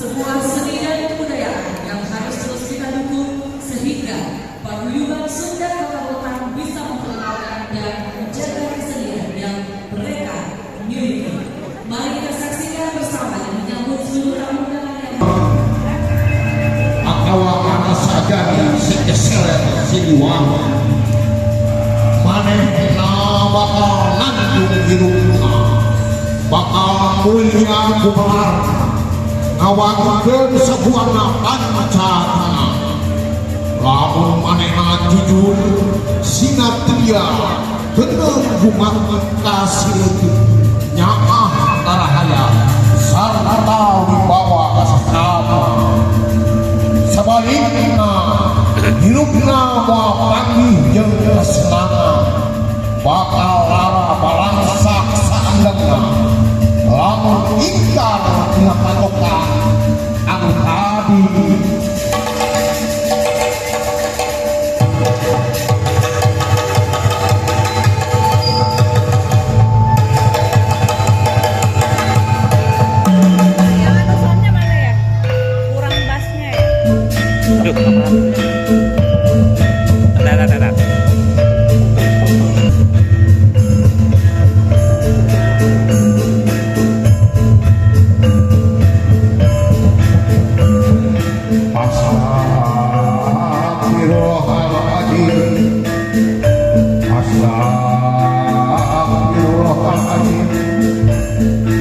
Sebuah seni dan kebudayaan yang harus terus kita dukung sehingga Paguyuban Sunda Kota Bontang bisa memperkenalkan dan menjaga kesenian yang mereka miliki. Mari kita saksikan bersama dan menyambut seluruh tamu undangan yang Atawa kana sajadi sekeseler Siliwangi, manehna bakal nanggung hirupna, bakal mulia gumelar ngawangkeun sabuana pancatana. Lamun manehna jujur sinatria geuneuh gumangan kasileutik, nyaah tarahaya sarta wibawa asrama. Sabalikna hirupna moal panggih jeung kesenangan, bakal lara balangsak saandegna lamun ingkar tina patokan anu tadi. Yang anu soundnya mana ya? Kurang bassnya ya? Aduh, bentar, bentar, bentar. Astagfirullahaladzim, Astagfirullahaladzim,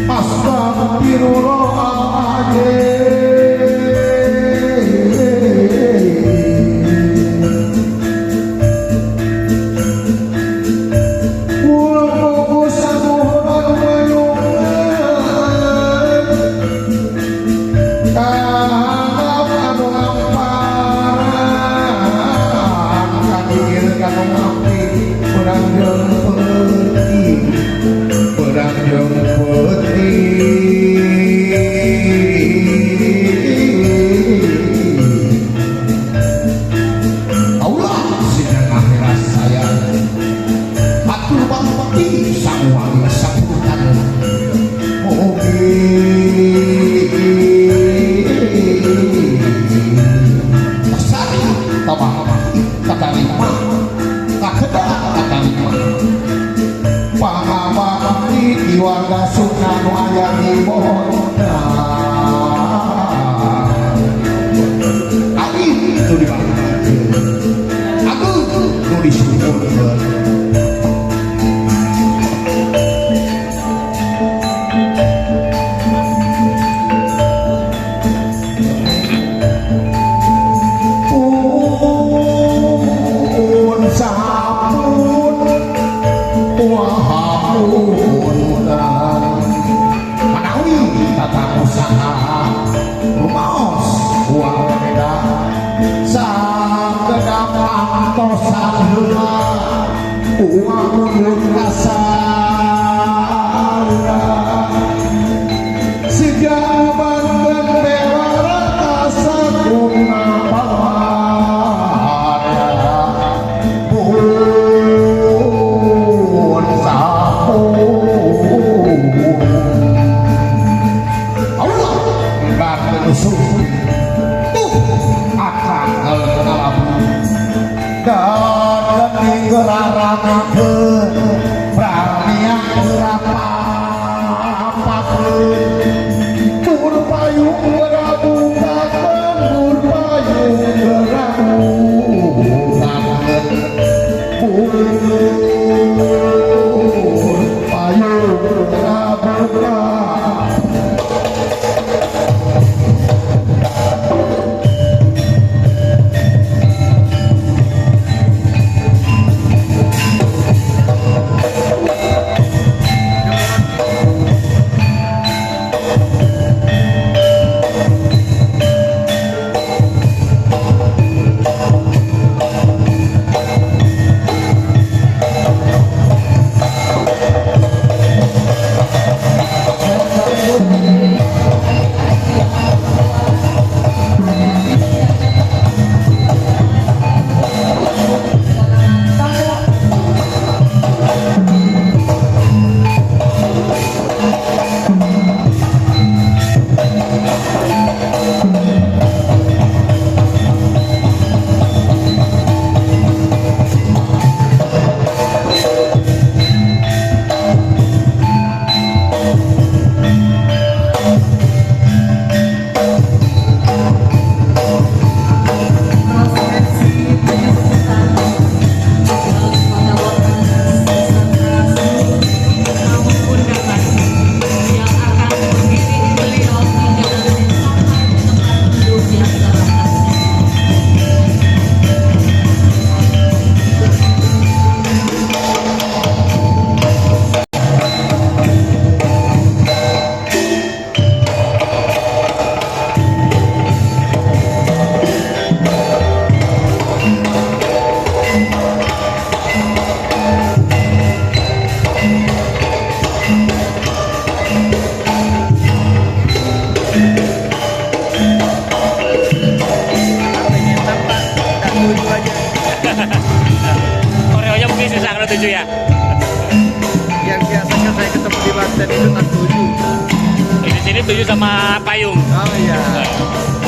Astagfirullahaladzim. Pulang fokus samuhun mayungan Kahanap anu ngamparan Kadigir kanu ngapi. Perang jeung peuting, perang jeung peuting. Allah sidang akhirat saya Batur bakti samuang saputan Mugi Kasari tabah katarima kakedah katarima Pangabakti di warga Sunda nu aya di Bontang. Aing nu dibanggakeun, Agung nu disyukurkeun. Pun sapun wahapunten manawi tata usaha rumaos uang beda sakedap antosan heula uang mundur kasarura Sejak Banten Bewara Sakuna Palwara Pun sapun Allah Banten usul tuh akan ngalabu dan digeraranakeun praniang ngerapapakeun. Tur payung gerabukakeun, tur payung gerabukakeun, tur payung gerabukakeun. Pengen tampak tak tuju aja. Koreonya mungkin susah kalau 7 ya. Yang biasanya saya ketemu di Banten itu tak tuju. Di sini 7 sama payung. Oh iya. Nah.